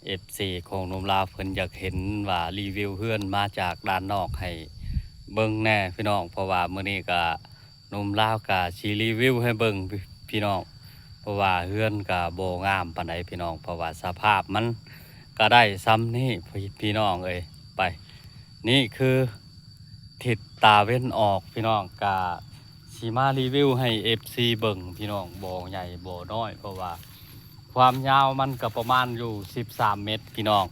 ເອັຟຊີຂອງໜຸ່ມລາວເພິ່ນຢາກເຫັນວ່າຣີວິວເຮືອນມາຈາກດ້ານນອກໃຫ້ເບິ່ງແດ່ພີ່ນ້ອງ, ເພາະວ່າມື້ນີ້ກະໜຸ່ມລາວກະຊິຣີວິວໃຫ້ເບິ່ງພີ່ນ້ອງ, ເພາະວ່າເຮືອນກະບໍ່ງາມປານໃດພີ່ນ້ອງ, ເພາະວ່າສະພາບມັນກະໄດ້ຊ່ຳນີ້ພີ່ນ້ອງເອີຍ. ໄປ ນີ້ຄື ທິດຕາເວັນອອກພີ່ນ້ອງ, ກະຊິມາຣີວິວໃຫ້ເອັຟຊີເບິ່ງພີ່ນ້ອງ, ບໍ່ໃຫຍ່ບໍ່ນ້ອຍ ເພາະວ່າຄວາມຍາວມັນກະປະມານຢູ່ສິບສາມເມັດພີ່ນ້ອງ.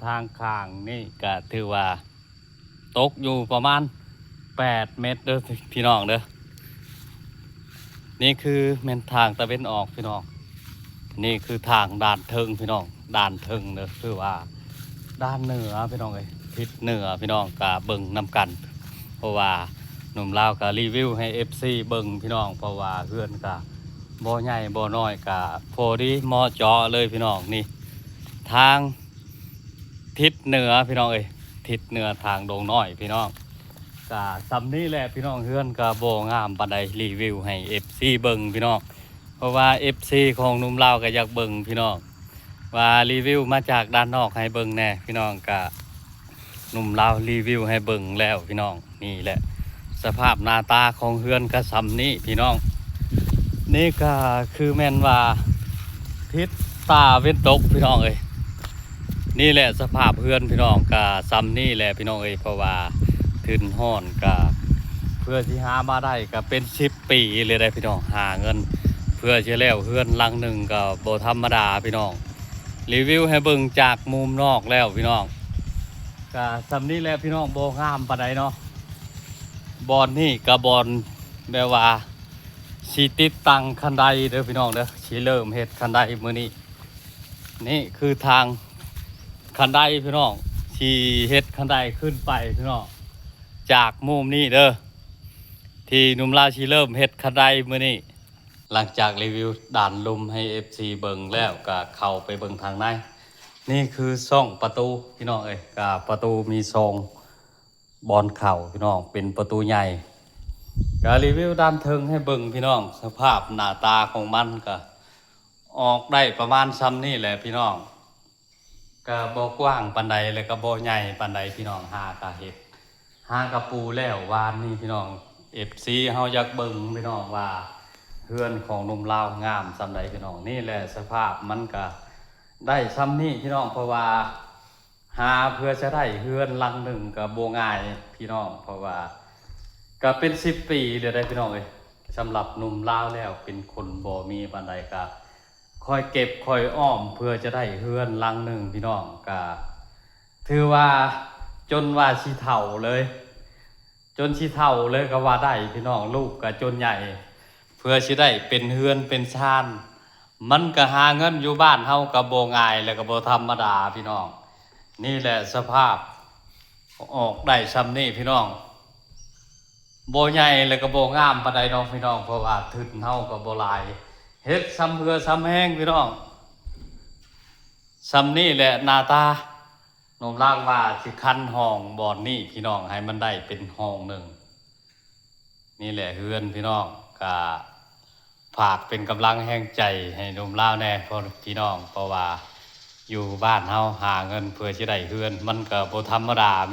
ທາງຂ້າງນີ້ກະຖືວ່າຕົກຢູ່ປະມານແປດເມັດເດີພີ່ນ້ອງເດີ. ນີ້ຄືແມ່ນທາງຕາເວັນອອກພີ່ນ້ອງ, ນີ້ຄືທາງດ້ານເທິງພີ່ນ້ອງ, ດ້ານເທິງເດີ ຄືວ່າດ້ານເໜືອພີ່ນ້ອງເອີຍ, ທິດເໜືອພີ່ນ້ອງກະເບິ່ງນຳກັນ, ເພາະວ່າໜຸ່ມລາວກະຣີວິວໃຫ້ເອັຟຊີເບິ່ງພີ່ນ້ອງ, ເພາະວ່າເຮືອນກະບໍ່ໃຫຍ່ບໍ່ນ້ອຍ ກະພໍດີເໝາະເຈາະເລີຍພີ່ນ້ອງ. ນີ້ທາງທິດເໜືອພີ່ນ້ອງເອີຍ, ທິດເໜືອທາງດົງນ້ອຍພີ່ນ້ອງ. ກະຊ່ຳນີ້ແຫຼະພີ່ນ້ອງ, ເຮືອນກະບໍ່ງາມປານໃດ, ຣີວິວໃຫ້ເອັຟຊີເບິ່ງພີ່ນ້ອງ, ເພາະວ່າເອັຟຊີຂອງໜຸ່ມລາວກະຢາກເບິ່ງພີ່ນ້ອງ, ວ່າຣີວິວມາຈາກດ້ານນອກໃຫ້ເບິ່ງແດ່ພີ່ນ້ອງ. ກະໜຸ່ມລາວຣີວິວໃຫ້ເບິ່ງແລ້ວພີ່ນ້ອງ. ນີ້ແຫຼະສະພາບໜ້າຕາຂອງເຮືອນກະຊ່ຳນີ້ພີ່ນ້ອງ. ນີ້ກະຄືແມ່ນວ່າທິດຕາເວັນຕົກພີ່ນ້ອງເອີຍ. ນີ້ແຫຼະສະພາບເຮືອນພີ່ນ້ອງ, ກະຊ່ຳນີ້ແຫຼະພີ່ນ້ອງເອີຍ, ເພາະວ່າທຶນຮ້ອນກະ ເພື່ອຊິຫາມາໄດ້ກະເປັນສິບປີເລີຍໄດ໋ພີ່ນ້ອງ, ຫາເງິນເພື່ອຊິແລ້ວເຮືອນຫຼັງໜຶ່ງກະບໍ່ທຳມະດາພີ່ນ້ອງ. ຣີວິວໃຫ້ເບິ່ງຈາກມຸມນອກແລ້ວພີ່ນ້ອງ, ກະຊ່ຳນີ້ແຫຼະພີ່ນ້ອງ, ບໍ່ງາມປານໃດເນາະ. ບ່ອນນີ້ກະບ່ອນແບບວ່າຊິຕິດຕັ້ງຄັນໄດເດີພີ່ນ້ອງເດີ, ຊິເລີ່ມເຮັດຄັນໄດມື້ນີ້. ນີ້ຄືທາງຄັນໄດພີ່ນ້ອງ, ຊິເຮັດຄັນໄດຂຶ້ນໄປພີ່ນ້ອງ, ຈາກມຸມນີ້ເດີ ທີ່ໜຸ່ມລາວຊິເລີ່ມເຮັດຄັນໄດມື້ນີ້. ຫຼັງຈາກຣີວິວດ້ານລຸ່ມໃຫ້ເອັຟຊີເບິ່ງແລ້ວ ກະເຂົ້າໄປເບິ່ງທາງໃນ. ນີ້ຄືຊ່ອງປະຕູພີ່ນ້ອງເອີຍ, ກະປະຕູມີຊ່ອງ ບ່ອນເຂົ້າພີ່ນ້ອງ, ເປັນປະຕູໃຫຍ່. ກະຣີວິວດ້ານເທິງໃຫ້ເບິ່ງພີ່ນ້ອງ, ສະພາບໜ້າຕາຂອງມັນກະອອກໄດ້ປະມານຊ່ຳນີ້ແຫຼະພີ່ນ້ອງ, ກະບໍ່ກວ້າງປານໃດ ແລະກະບໍ່ໃຫຍ່ປານໃດພີ່ນ້ອງ. ຫາກະເຮັດ ຫາກະປູແລ້ວວານນີ້ພີ່ນ້ອງ, ເອັຟຊີເຮົາຢາກເບິ່ງພີ່ນ້ອງວ່າເຮືອນຂອງໜຸ່ມລາວງາມຊ່ຳໃດພີ່ນ້ອງ. ນີ້ແຫຼະສະພາບມັນກະໄດ້ຊ່ຳນີ້ພີ່ນ້ອງ, ເພາະວ່າ ຫາເພື່ອຈະໄດ້ເຮືອນຫຼັງໜຶ່ງກະບໍ່ງ່າຍພີ່ນ້ອງ, ເພາະວ່າກະເປັນສິບປີແລ້ວໄດ໋ພີ່ນ້ອງເອີຍ. ສຳລັບໜຸ່ມລາວແລ້ວເປັນຄົນບໍ່ມີປານໃດ, ກະຄ່ອຍເກັບຄ່ອຍອອມເພື່ອຈະໄດ້ເຮືອນຫຼັງໜຶ່ງພີ່ນ້ອງ, ກະຖືວ່າຈົນວ່າຊິເຖົ້າເລີຍ ຈົນຊິເຖົ້າເລີຍກະວ່າໄດ້ພີ່ນ້ອງ, ລູກກະຈົນໃຫຍ່ ເພື່ອຊິໄດ້ເປັນເຮືອນເປັນຊານ. ມັນກະຫາເງິນຢູ່ບ້ານເຮົາກະບໍ່ງ່າຍ ແລະກະບໍ່ທຳມະດາພີ່ນ້ອງ. ນີ້ແຫຼະສະພາບອອກໄດ້ຊ່ຳນີ້ພີ່ນ້ອງ, ບໍ່ໃຫຍ່ ແລະກະບໍ່ງາມປານໃດດອກພີ່ນ້ອງ, ເພາະວ່າທຶນເຮົາກະບໍ່ຫຼາຍ, ເຮັດຊ່ຳເຫື່ອຊ່ຳແຮງພີ່ນ້ອງ. ຊ່ຳນີ້ແຫຼະໜ້າຕາ ໜຸ່ມລາວວ່າຊິຄັນຫ້ອງບ່ອນນີ້ພີ່ນ້ອງ, ໃຫ້ມັນໄດ້ເປັນຫ້ອງໜຶ່ງ. ນີ້ແຫຼະເຮືອນພີ່ນ້ອງ, ກະຝາກເປັນກຳລັງແຮງໃຈໃຫ້ໜຸ່ມລາວແດ່ພີ່ນ້ອງ, ເພາະວ່າຢູ່ບ້ານເຮົາຫາເງິນເພື່ອຊິໄດ້ເຮືອນ ມັນກະບໍ່ທຳມະດາແມ່ນ